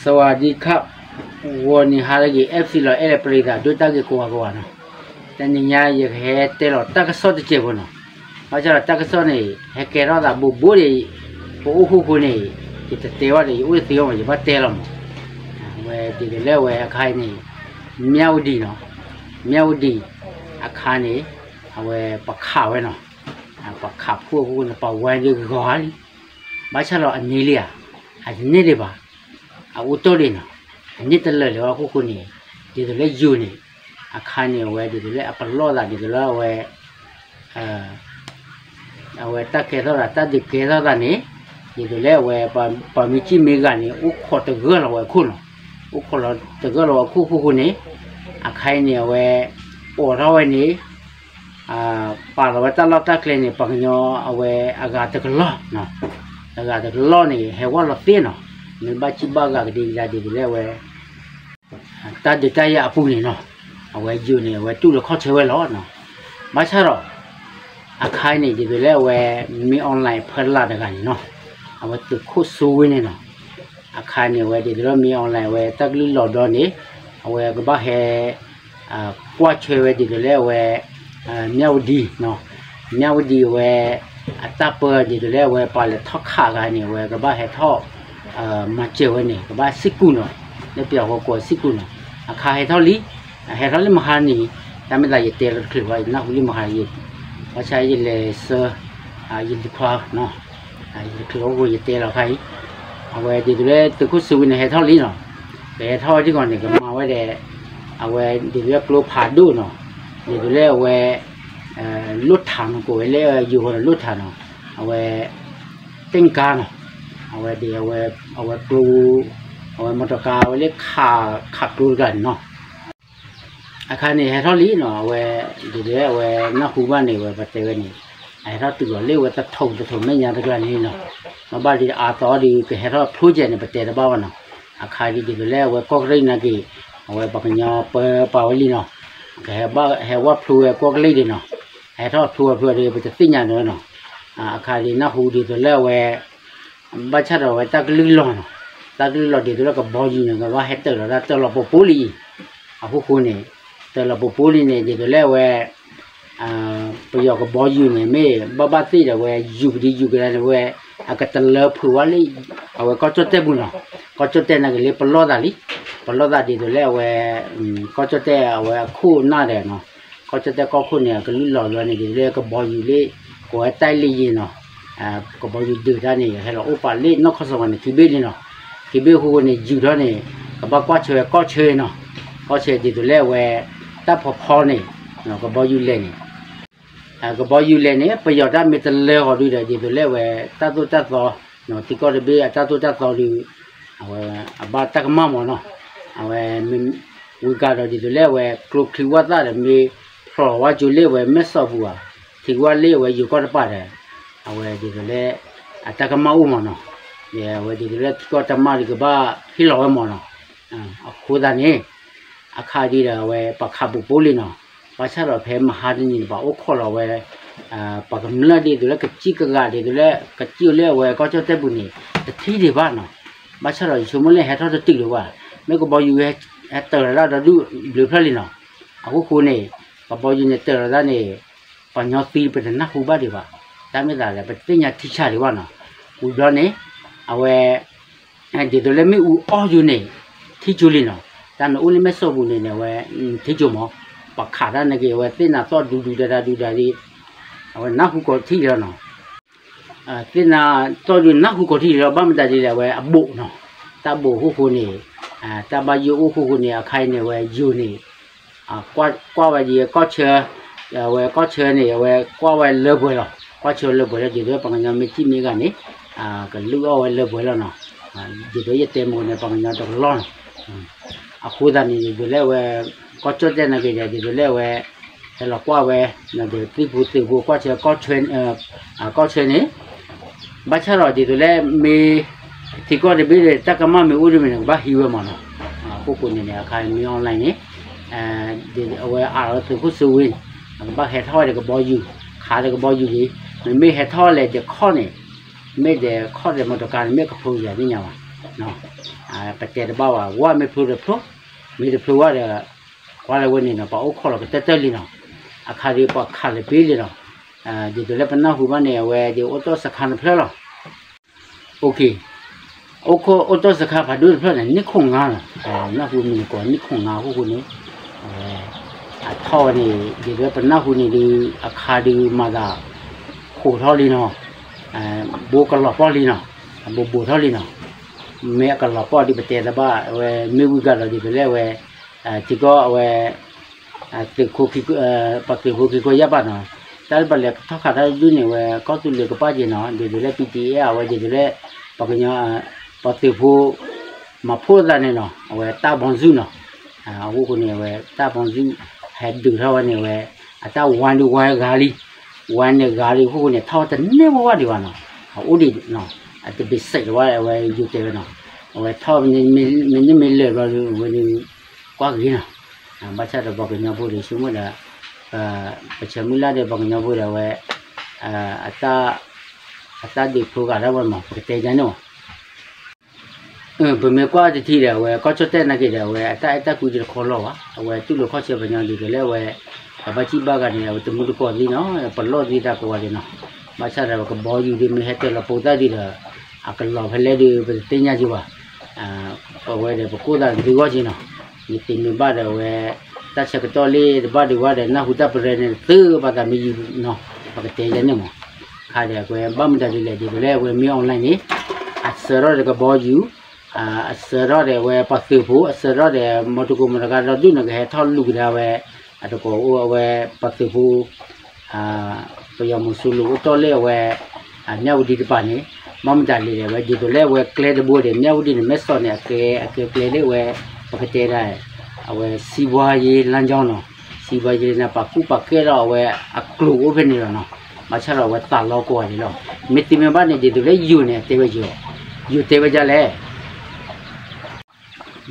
စဝၤဒံခး ဂီၤနံၤဟါလၢအဂ့ၤ အဲၣ်ဖံလီၤအဲၣ်လၢပရံသးဒိၣ်တၢ်ဂ့ၤကိးဂၤကိးဂၤနီၤ, တနံၤညါယကဟဲတဲလီၤတၢ်ကစီၣ်တစဲးဖိနီၤ, ဘၣ်ဆၣ်ဒီးတၢ်ကစီၣ်န့ၣ် ဟဲကဲထီၣ်သးဘူးဘူးဒီး ပအိၣ်ဃိဃိန့ၣ် ယတတဲဘၣ်ဒီး ယအိၣ်တသ့ဘၣ်မး ယဘၣ်တဲလီၤမး, အဝဲဒ်သိးလၢအဝဲအခါအံၤန့ၣ် မၠၣ်ဝတံၤနီၤ, မၠၣ်ဝတံၤ အခါန့ၣ် အဝဲပခးဝဲနီၤ, ပခးဖှိၣ်အဃိန့ၣ် ပှၤဝဲဒၣ်ဂီၤလံ ဘၣ်ဆၣ်ဒီးအန့ၢ်လံဧါ, အတန့ၢ်ဒံးဘၣ်, အအိၣ်တ့ၢ်ဒံးနီၤ, အန့ၢ်တလၢာ်လၢၤဘၣ်အဃိဃိန့ၣ်, ဒ်သိးလၢယိၤန့ၣ် အခါန့ၣ် အဝဲဒ်သိးလၢအပလီၢ်သးဒ်သိးလၢအဝဲ အဝဲတၢ်ကဲထီၣ်သး တၢ်ဒုးကဲထီၣ်သးန့ၣ်, ဒ်သိးလၢအဝဲ ပှၤမ့ၢ်စံၣ်မ့ၢ်ဂၤန့ၣ် အိၣ်ခိးတဂၢၢ်လီၤဝဲအခိၣ်နီၤ, အိၣ်ခိးလီၤတဂၢၢ်လီၤဝဲအခိၣ်ဃိဃိန့ၣ်, အခါအံၤန့ၣ် အဝဲ ပိာ်ထီၣ်ဝဲန့ၣ် ပာ်လီၤဝဲတၢ်လီၢ်တၢ်ကျဲန့ၣ် ပှၤကညီအဝဲအဂၤတကလီၢ်, အဂၤတကလီၢ်န့ၣ် ဟဲဝဲလီၤသ့နီၤ, မ့ၢ်ဘၣ်စံၣ်ဘၣ်ဂၤကဒံကဒါဒ်သိးလၢအဝဲ တၢ်ဒုးတၢ်ယၤအပူၤန့ၣ်နီၤ, အဝဲယိၤန့ၣ် အဝဲတူၢ်လိာ်ခီၣ်ဆၢဝဲလီၤ, ဘၣ်ဆၣ်ဒီး အခါအံၤန့ၣ် ဒ်သိးလၢအဝဲ မင်းအောင်လှိုင် ဖၢလၢ်တဂၤန့ၣ်နီၤ, အဝဲသုးခိၣ်စူဝ့န့ၣ်နီၤ, အခါန့ၣ် အဝဲဒ်သိးလၢ မင်းအောင်လှိုင် အဝဲတၢ်ကလုၢ်လီၤဒီးန့ၣ် အဝဲကဘၣ်ဟဲ ကွၢ်ဆၢဝဲဒ်သိးလၢအဝဲ မၠၣ်ဝတံၤ, မၠၣ်ဝတံၤအဝဲ အတၢ်ပၢဒ်သိးလၢအဝဲပှၤလဲၤထီၣ်ခးဂၤန့ၣ် အဝဲကဘၣ်ဟဲထီၣ် မၤစၢၤဝဲန့ၣ် ကဘၣ်စံၣ်ကူၣ်နီၤ, လၢပယီၤဃီကိးစံၣ်ကူၣ်နီၤ, အခါဟဲထီၣ်လံ, ဟဲထီၣ်လံမဟါန့ၣ်, တၢ်မ့ၢ်သးယတဲလီၤတချုးဘၣ် ယနၢ်ဟူလံမဟါ, ဘၣ်ဆၣ်ယလဲၤဆၢ ယလံၤခွါ ယတချုးအဃိယတဲလီၤခါအံၤ, အဝဲဒ်သိးလၢသုးခိၣ်စူဝ့န့ၣ် ဟဲထီၣ်လံနီၤ, ကဟဲထီၣ်ဝဲဒ်ဂီၤန့ၣ် ကမၤဝဲဒၣ် အဝဲဒ်သိးလၢကျိဖးဒိၣ်နီၤ, ဒ်သိးလၢအဝဲ လိၣ်ထးနီၤ ကိးဝဲလၢယိၤဃီန့ၣ် လိၣ်ထးနီၤ, အဝဲ တင့်ကားနီၤ, အဝဲဒ် အဝဲကျိ အဝဲမီတီကါဝဲလၢ ခးကျိတဂၤန့ၣ်နီၤ အခါန့ၣ် ဟဲထီၣ်လံနီၤ, အဝဲ ဒ်သိးလၢအဝဲနၢ်ဟူဘၣ်န့ၣ် အဝဲပတဲဝဲန့ၣ် အဟဲထီၣ်တုၤအီၤလၢအဝဲတထိးတထိးမဲာ်ညါတကျါန့ၣ်လီၤ, ဘၣ်ဘၣ်ဒီးအါသီဒီး ကဟဲထီၣ်ဖျိကဲးန့ၣ် ပတဲတဘၣ်ဘၣ်နီၤ, အခါဒ် ဒ်သိးလၢအဝဲကီၢ်ကရံၣ်နာ်က့ၤ အဝဲပှၤကညီပၢပာ်ဝဲလံနီၤ, ကဟဲဝဲဖျိဝဲကီၢ်ကရံၣ်ဒံးနီၤ, ဟဲထီၣ်ဖျိဝဲဖျိဝဲဒီး ပတသ့ၣ်ညါန့ၣ်နီၤ, အခါဒ်နၢ်ဟူဒ်သိးလၢအဝဲ ဘၣ်ဆၣ်ဒီးအဝဲတၢ်ကလုၢ်လီၤနီၤ, တၢ်ကလုၢ်လီၤဒ်သိးလၢကဘီယူၤန့ၣ် ကဘၣ်ဟဲတၢၤလီၤတၢ်တၢၢ်လီၤပူၤပူၤလံအံၤ, အဃိဃိန့ၣ် တၢၢ်လီၤပူၤပူၤလံန့ၣ် ဒ်သိးလၢအဝဲ ပယီၤကဘီယူၤန့ၣ် မ့ၢ်ဘၣ်ဘၣ်သ့ၣ်ဒီးအဝဲ ယူၤကဒံယူၤကဒါန့ၣ်ဝဲ အကတလၢဖုးဝဲလၢ အဝဲကီၢ်ကၠီၣ်တဲၣ်ပူၤနီၤ, ကီၢ်ကၠီၣ်တဲၣ်နာ်က့ၤလၢပလီၢ်သးလံ, ပလီၢ်သးဒ်သိးလၢအဝဲ ကီၢ်ကၠီၣ်တဲၣ်အဝဲအခိၣ်အနၢ်ဒီးနီၤ, ကီၢ်ကၠီၣ်တဲၣ်ကီၢ်ခိၣ်န့ၣ် အကလုၢ်လီၤလီၤန့ၣ် ဒ်သိးလၢကဘီယူၤလၢ ကိးဝဲတၢ်လ့ယ့ၤနီၤ, ကဘီယူၤဒုးတၢ်န့ၣ် ဟဲလီၤအိၣ်ပာ်လၢနီၢ်ခီၣ်စီၤဝဲန့ၣ် ခံဘ့ၣ်လံနီၤ, ခံဘ့ၣ်အဃိန့ၣ် ယူၤထီၣ်န့ၣ် ကဘၣ်ကွၢ်ဆၢဝဲကီၢ်ဆၢနီၤ, ကီၢ်ဆၢဒ်သိးလၢအဝဲ တၢ်ဖီဖီန့ၣ် ကဘီယူၤလဲၤန့ၣ် ကဘီယူၤလဲၤန့ၣ် ပယီၤတၢ်မ့ၢ်တလၢဂီၤဒုဒီး ဒ်သိးလၢအဝဲ တၢ်သိၣ်တၢ်သီ ထံကီၢ်တဘ့ၣ်အတၢ်သိၣ်တၢ်သီဒီး အဝဲ အဘၣ်တၢ်ကမၣ်မးနီၤ, အဝဲ ဝံၤကဒီးဒ်သိးလၢအဝဲကျိချံဝၣ်သၣ်ဒီးမ့ၢ်ဖျိးဝဲကၠိလၢအဝဲမဲၢ်စီးပူၤဧါ, ထံဝၣ်လၢအဝဲယိၤကီၢ်တပၤဒီး အဝဲဒ်သိးလၢ အတၢ်ကမၣ်အိၣ်မးနီၤ, အဝဲဒ်သိးလၢထံကီၢ်တမၣ်ဒီးကဘၣ်ဟ့ၣ်လီၤဝဲမးနီၤ, အဃိသတးန့ၣ် အခါဒ်ဒီးအဝဲပှၤခးဘူးဘူးလံနီၤ, ဘၣ်ဆၣ်ဒီးဖဲမဟါတနံၤန့ၣ် ပှၤအိၣ်ခိးလီၤဝဲ ပှၤကမျၢၢ်ဒ်သိးလၢကစံၣ်ကဂၤဒ်သိးလၢ ကစံၣ်အိၣ်လၢအဝဲကီၢ်ကၠီၣ်တဲၣ်ပူၤန့ၣ် တထံၣ်ဒံးဘၣ်နီၤ, ဘၣ်ဆၣ်ဒီးယဆိကမိၣ်လၢဟဲထီၣ်တတုၤလၢၤဘၣ်, မ့ၢ်ကဘီယူၤဟဲတၢၤလီၤတၢ်ဒီဒူၣ်ဘျုးဖျၢၣ်လံနီၤ, အဃိဃိန့ၣ် ကဘီယူၤန့ၣ်တၢၤလီၤတၢ်န့ၣ် ပှၤကညီသံပတနၢ်ဟူဘၣ်ဒံးဘၣ်, တၢ်မ့ၢ်သးဒီး ပတသ့ၣ်ညါထံဆးဒံးဘၣ်နီၤ, ဝံၤဘျီန့ၣ် အဝဲ ဒ်သိးလၢမ့ၣ်အူအီၣ်ယူၤန့ၣ် ထံကၠိလံနီၤ, တၢ်န့ၣ်အိၣ်လၢမဲၢ်စီးပူၤန့ၣ်န့ၣ် အဝဲ ထံကၠိမး, ပှၤခးတၢ်နာ်က့ၤ အဝဲသ့ၣ်နၤသီၣ်ဒူဒူဒါဒါဒူဒါဒ် အဝဲနၢ်ဟူကီးထံၣ်လီၤနီၤ, သ့ၣ်နၤသီၣ်ဒူနၢ်ဟူကီးထံၣ်လီၤ ဘၣ်မတၤဒ်လဲၣ် အဝဲအဘူးနီၤ, တၢ်ဘူးဃိဃိန့ၣ် တၢ်ဘၣ်ယိၣ်အိၣ်ဃိဃိန့ၣ် အခါအံၤန့ၣ် အဝဲယိၤန့ၣ် ကွၢ်ဝဲဒ်ကီၢ်ဆၢ, အဝဲကီၢ်ဆၢန့ၣ် အဝဲကွၢ်ဝဲလၢပှဲၤလီၤ, ကီၢ်ဆၢလၢပှဲၤလီၤ ဒ်သိးပှၤကညီမ့ၢ်စံၣ်မ့ၢ်ဂၤန့ၣ် ကလုၢ်အီၣ်ဝဲလၢပှဲၤလီၤနီၤ, ဒ်သိးယတဲမ့ၢ်န့ၣ် ပှၤကညီတကလီၢ်နီၤ, အဃိသတးန့ၣ် ဒ်သိးလၢအဝဲ ကီၢ်ကၠီၣ်တဲၣ်နာ်က့ၤဒီး ဒ်သိးလၢအဝဲ ဟဲလီၤကွၢ်ဝဲ ဒီးသံၣ်ဖိသုးဖိကွၢ်ဆၢ ကီၢ်ဆၢန့ၣ် ဘၣ်ဆၣ်ဒီးဒ်သိးလၢမ့ၢ် ထံကီၢ်တဘ့ၣ်ဒီး တၢ်ကမၣ်မ့ၢ်အိၣ်ဒ်မ့ၢ်န့ၣ် ကဘၣ်ဟံးဝဲမးနီၤ, အဃိဃိန့ၣ်န့ၣ် အခါမ့ၢ် online န့ၣ် အဝဲအးလီၤသုးခိၣ်စူဝ့ အကဘၣ်ဟဲထီၣ်ဝဲဒီးကဘီယူၤ, ခးဒီးကဘီယူၤလံ, မ့မ့ၢ်ဟဲထီၣ်လဲၣ်ဒီးခီၣ်န့ၣ်, မ့ၢ်ဒီးခီၣ်ဒီးမီတီကါန့ၣ် မ့ၢ်ကဖျိယၤသ့ၣ်ညါဘၣ်, ပတဲတဘၣ်ဘၣ်, ဝဲမ့ၢ်ဖျိဒီးဖျိ, မ့ၢ်တဖျိဘၣ်ဒီး ကွၢ်လၢဝဲန့ၣ်နီၤ ပှၤအိၣ်ခိးလီၤကတၢၢ်တၢၢ်လံနီၤ, အခါဒီးပှၤခးလၢာ်ပ့လံနီၤ, ဒ်သိးလၢပနၢ်ဟူဘၣ်န့ၣ် အဝဲဒ်အိၣ်တ့ၢ်စခါတဖျၢၣ်လီၤ. အိၣ်ခိးအိၣ်တ့ၢ်စခါဖးဒိၣ်တဖျၢၣ်န့ၣ် နံၣ်ခိၣ်ငါလီၤ, နၢ်ဟူမုၢ်နကိးနံၣ်ခိၣ်ငါအဃိန့ၣ်, အဝဲ အထီၣ်ဝဲန့ၣ် ဒ်သိးလၢပနၢ်ဟူန့ၣ်ဒီး အခါဒီးမၤသး ခိးထီၣ်လံနီၤ, ဘိကလီၤပီၢ်လံနီၤ, အဘိဘိးထီၣ်လံနီၤ, မ့ၢ်အကလီၤပီၢ်ဒီးပတဲတဘၣ်, အဝဲမ့ၢ်ဝံၤကဒီးဒ်သိးလၢအဝဲ ထံကီၢ်အဝဲ သုးခိၣ် ပှၤသုးဖိခံခိၣ်ယၢ်ပၢ်နီၤ, တၢ်လၢပလဲၤထီၣ်ခးတၢ်တဒုန့ၣ် အဝဲကီၢ်သူလ့ၤကပၣ်က့ၤနီၤ, ဒ်သိးလၢ ပီၣ်ထံၣ်အ့ၣ် အဝဲဒ်သိးလၢ ပှၤကညီ ပှၤသုးဖိ မၤဖှိၣ်သးန့ၣ်နီၤ, အဝဲတၢ်ဘီစုနီၤ, အဃိန့ၣ် အဝဲတၢ်ဘီစု ဟဲဒုးထီၣ်ဝဲန့ၣ် အဝဲ အတၢ်ဝါဒုးဝါဂၤလံ, ဝါန့ၣ်ဂၤလံအဃိန့ၣ် ထီၣ်ဝဲတန့ၢ်ဝဲဝဲဒံးဘၣ်နီၤ, အအိၣ်ဒံးနီၤ, အတဘ့ၣ်စဲးတဝဲ အဝဲယိၤတဲဝဲနီၤ, အဝဲထီၣ် မ့ၢ်န့ၢ်မ့ၢ်လၢာ်ဘျီဒီး အဝဲဒုး ကွၢ်ဂ့ၤနီၤ, ဘၣ်ဆၣ်ဒီးပှၤကညီဖိဒီးဆိကမိၣ်ဒီး ပဆၢမုၢ်လၢ်ဒီးပှၤကညီဖိဒီးအဝဲ အတၢ်ဒုးဖျိဂာ်ဒၣ်ဝဲမး ပကတဲယါန့ၣ်မး, ပမ့ၢ်ကွၢ်တထံၣ်ဒီး အဝဲကီၢ်ကၠီၣ်တဲၣ်နာ်က့ဒီး အဝဲအတၢ်အဲၣ်တၢ်ကွံတခီလီၤဘၣ်, အဝဲတူၢ်လိာ်ခီၣ်ဆၢပှၤကညီဒ်သိးလၢအဝဲ ပဘၣ်စံၣ်ဘၣ်ဂၤန့ၣ် အဝဲတမူတကိးသ့နီၤ, ပလီၢ်သ့တၢ်ကိးဂၤဒဲးနီၤ, ဘၣ်ဆၣ်ဒီးပကဘီယူၤဒ်မ့ၢ်ဟဲတၢၤလီၤပူၤသၣ်ဒံးဒီး အကလီၤဖဲလဲၣ်ဒီး ပတသ့ၣ်ညါက့ၤဘၣ် ပဝဲဒီးပကိၢ်သးဒုးဂီၢ်က့ၤနီၤ, မ့ၢ်သ့မ့ၢ်ဘၣ်ဒီးအဝဲ တၢ်ဆၢကတီၢ်လၢတဘၣ်ဒံးဝဲဒီး နၢ်ဟူတၢ်ပရၢန့ၣ် သုဘၣ်သးမ့ၢ်ယံာ်နီၤ, ပကတဲယါန့ၣ်မး, ခါဒီးအဝဲဘၣ်မတၤဒ်လဲၣ် ဒ်သိးလၢအဝဲမ့ၢ် online န့ၣ် အစၢထီၣ်ဒီးကဘီယူၤ, အစၢထီၣ်ဒီးအဝဲပှၤသုးဖိ အစၢထီၣ်ဒီး မီၢ်တကိးမီၢ်တဂၤဒီဒူၣ်န့ၣ် ကဟဲထီၣ်လူၤကဒါဝဲ အတကိးအိၣ်အဝဲပှၤသုးဖိ ပယီၤမုၢ်စူၤလိာ်အိၣ်တီၢ်လၢအဝဲ မၠၣ်ဝတံၤတပၤန့ၣ်, ဘၣ်မတၤလဲၣ်ဒီး အဝဲဒ်သိးလၢအဝဲကျဲတဘိဒီး မၠၣ်ဝတံၤန့ၣ် မဲၢ်စီၤန့ၣ် အကျဲ အကျဲကျဲလၢအဝဲ ပကတဲဒၣ် အဝဲ စီးပွားရေးလမ်းကြောင်း နီၤ, စီးပွားရေးန့ၣ် ပာ်ကူၣ်ပာ်ကဲထီၣ်အဝဲအကျိၤအိၣ်ဖဲန့ၣ်လီၤနီၤ, ဘၣ်ဆၣ်ဒီးအဝဲသးလီကိးဂၤဒဲးလီၤ, မ့ၢ်သ့မ့ၢ်ဘၣ်န့ၣ် ဒ်သိးလၢယိၤန့ၣ် တဲဝဲယိၤ, ယိၤတဲဝဲဒ်လဲၣ်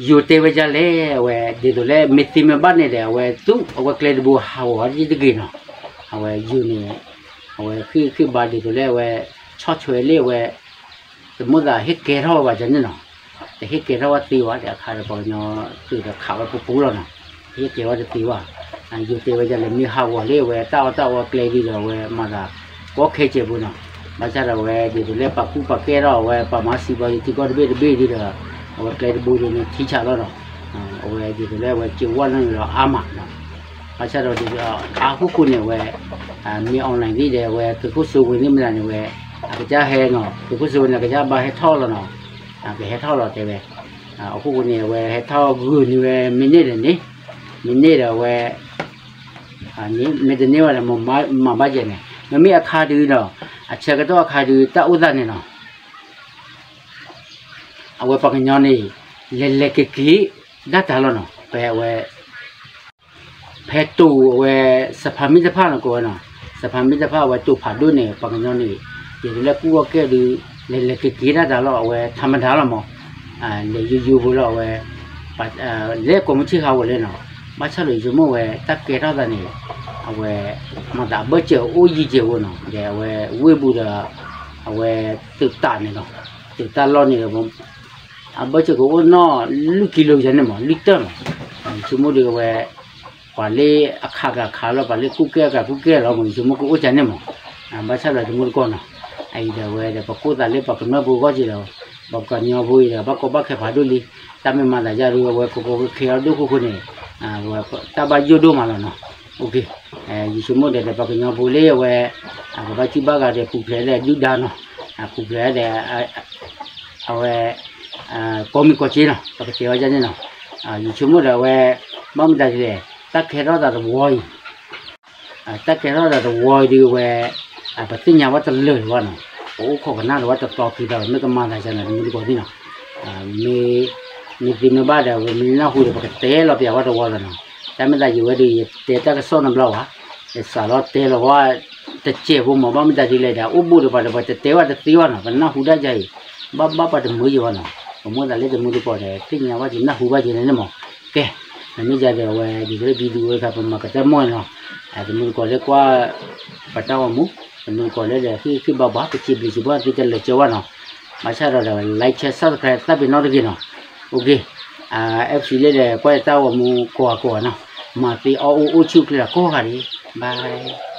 ယိၤတဲဝဲဒ်လဲၣ် အဝဲဒ်သိးလၢ မ့ၢ်သ့မ့ၢ်ဘၣ်န့ၣ်ဒီး အဝဲသူ အဝဲကျဲတဘိဟးဂီၤဝဲတဂ့ၤနီၤ, အဝဲယိၤန့ၣ် အဝဲဃ့ၢ်ဃ့ၢ်ဘါဒ်သိးလၢအဝဲ ဆီၣ်ထွဲလၢအဝဲ တမိၣ်သးဟ့ၣ်ကဲထီၣ်ဝဲဘၣ်န့ၣ်နီၤ, တဟ့ၣ်ကဲထီၣ်ဝဲသ့ဘၣ်ဒီး အခါဒီးပှၤကညီသုးဒီးခးဝဲပူၤပူၤလီၤနီၤ, ဟ့ၣ်ကဲဝဲတသ့ဘၣ်, ယိၤတဲဝဲဒ်လဲၣ် မ့ၢ်ဟးဂီၤလၢအဝဲတၢ်အီၣ်တၢ်အီကျဲလံဒီး အဝဲမၤသးကီခဲကဲးဖိနီၤ, ဘၣ်ဆၣ်ဒီးအဝဲဒ်သိးလၢပာ်ကူၣ်ပာ်ကဲထီၣ်အဝဲ ပှၤမၤစံးဘၣ်ယိၤထံကီၢ်တဘ့ၣ်တဘ့ၣ်ဒီး အဝဲကျဲတဘိဒီးန့ၣ် ထံဆးလီၤနီၤ, အဝဲဒ်သိးလၢအဝဲစ့ဝါလီၤန့ၣ်ဒီးအါမးနီၤ, ဘၣ်ဆၣ်ဒီးဒ်သိး အါဃိဃိန့ၣ် အဝဲ မ့ၢ် online သ့ၣ်ဒီး အဝဲသုးခိၣ်စိဝ့ၤသ့ၣ်မတၤန့ၣ် အဝဲ အကစၢ်ဟဲနီၤ, သုးခိၣ်စိဝ့ၤန့ၣ် အကစၢ်ဘၣ်ဟဲထီၣ်လီၤနီၤ, ကဟဲထီၣ်လီၤတဲဝဲ, အဃိဃိန့ၣ် အဝဲဟဲထီၣ်ဂုာ်န့ၢ်ဝဲ မ့ၢ်န့ၢ်ဒီးန့ၣ်, မ့ၢ်န့ၢ်ဒီးအဝဲ မ့ၢ်တန့ၢ်ဝဲဒီး မၤဘၣ်ယဲၢ်န့ၣ် မ့မ့ၢ်အခါဒုးဒီး အဆၢကတီၢ်အခါဒုး တၢ်အိၣ်သးန့ၣ်နီၤ အဝဲပှၤကညီန့ၣ် လဲၤလဲၤက့ၤက့ၤ ဒၣ်တၢ်လီၤနီၤ, ဖဲအဝဲ ဖဲတိၤအဝဲ စဖါမံၣ်တဖၣ်နီၤ ကိးဝဲနီၤ, စဖါမံၣ်တဖၣ်အဝဲတိၤဖးဒိၣ်န့ၣ် ပှၤကညီန့ၣ် ဒ်သိးလၢကူၣ်အီၣ်ကဲဒုး လဲၤလဲၤက့ၤက့ၤဒၣ်တၢ်လီၤ အဝဲ ထးမတၤလီၤမး, လဲၤယိယိဖိလီၤ အဝဲ လဲၤကိးမုၢ်ဆ့ၣ်ဟးဂီၤလဲၣ်နီၤ, ဘၣ်ဆၣ်ဒီးယဆိကမိၣ်ဝဲ တၢ်ကဲထီၣ်သးန့ၣ် အဝဲ မၤသးအဘၢၣ်စၢၤအိၣ်ယံၤကဲးဖိနီၤ, ဒီးအဝဲဝ့ၢ်ပူၤဒီး အဝဲသုးတးန့ၣ်နီၤ, သုးတၢ်လီၢ်န့ၣ်ဒီး အဘၢၣ်စၢၤကအိၣ်နီၢ်လွံၢ်ကံလိယၤန့ၣ်မး လွံၢ်တၢၢ်မး, ယဆိကမိၣ်ဒီးအဝဲ ပှၤလၢအခးကခးလီၤ ပှၤလၢကူၣ်ကဲကကူၣ်ကဲလီၤမး ယဆိကမိၣ်ကအိၣ်ကန့ၣ်မး, ဘၣ်ဆၣ်ဒီးတမူတကိးနီၤ, အအံၤဒီးအဝဲဒီး ပကိၢ်သးလၢပှၤကမျၢၢ်ဖိဂီၢ်က့ၤဒီး ပှၤကညီဖိအံၤဒီး ဘၣ်ကီဘၣ်ခဲဖးဒိၣ်လံ, တၢ်မ့ၢ်မၤသးယါဒီး အဝဲကကီကခဲအီၤဒိၣ်ခိၣ်ခိၣ်န့ၣ် တၢ်ဘၣ်ယိၣ်ဒိၣ်မးလီၤနီၤ, ယဆိကမိၣ်ဒီး ပှၤကညီဖိလၢအဝဲ ပဘၣ်စံၣ်ဘၣ်ဂၤဒီး ပူၤဖျဲးဒီးဒုၣ်ဒါနီၤ, ပူၤဖျဲးဒီး အဝဲ ကိးမံၤကိးစ့နီၤ ပကတဲဝဲဒ်န့ၣ်နီၤ, ယဆိကမိၣ်ဒီးအဝဲ ဘၣ်မတၤဒ်လဲၣ် တၢ်ကဲထီၣ်သးတဝီအံၤ တၢ်ကဲထီၣ်သးတဝီအံၤဒုးအဝဲ ပသ့ၣ်ညါဝဲတလၢာ်လၢၤဘၣ်နီၤ, ပအိၣ်ခိးကနၣ်လၢၤဝဲတတီၤခံတီၤ မ့ၢ်ကမၤသးယါန့ၣ် တမူတကိးသ့ၣ်နီၤ, မ့ၢ်သ့မ့ၢ်ဘၣ်ဒီး ပမ့ၢ်နၢ်ဟူဒီး ပကတဲလီၤပျးဝဲတဝီလီၤနီၤ, တၢ်မ့ၢ်သးယံာ်ဝဲဒုး ယတဲတၢ်ကစီၣ်နီတဘျီဘၣ်, ယစးလီၤတဲလီၤဝဲ တစဲးဖိမး ဘၣ်မတၤဒ်လဲၣ်ဒီး အိၣ်ဘူးဒီးပှၤဒီး ပှၤတတဲဘၣ်တသ့ဘၣ်နီၤ, ပနၢ်ဟူဒၣ်ယၤအံၤ ဘၣ်ဘၣ်ပှၤတမုာ်ယံၤဘၣ်နီၤ, ပမိၣ်သးလၢတမူတကိးဒီး သ့ၣ်ညါဝဲယနၢ်ဟူဘၣ်ယံၤန့ၣ်မး, ကဲ မ့မ့ၢ်ယၤဒီးအဝဲ ဒ်သိးလၢ video ဝဲခါ ပမၤကတၢၢ်မီၢ်နီၤ, တမူတကိးလၢကွၢ် ပတၢ်ဂီၤမူ တမူတကိးလၢဒီး ဟ့ၣ်ဟ့ၣ်ဘၣ်ဘၣ် ပစံးဘျုးစံးဖှိၣ်သုတလၢာ်ကၠီဘၣ်နီၤ, ဘၣ်ဆၣ်ဒီး like share subscribe သးပ့ၤနီၣ်တဂ့ၤနီၤ, အိၣ်က့ၤ, အဲၣ်ပစံလ့ဒီး ကွၢ်တၢ်ဂီၤမူကိးဂၤကိးဂၤနီၤ, မၤသ့အီၣ်အိၣ်အိၣ်ဆူၣ်ချ့ကိးဂၤဒံး, bye.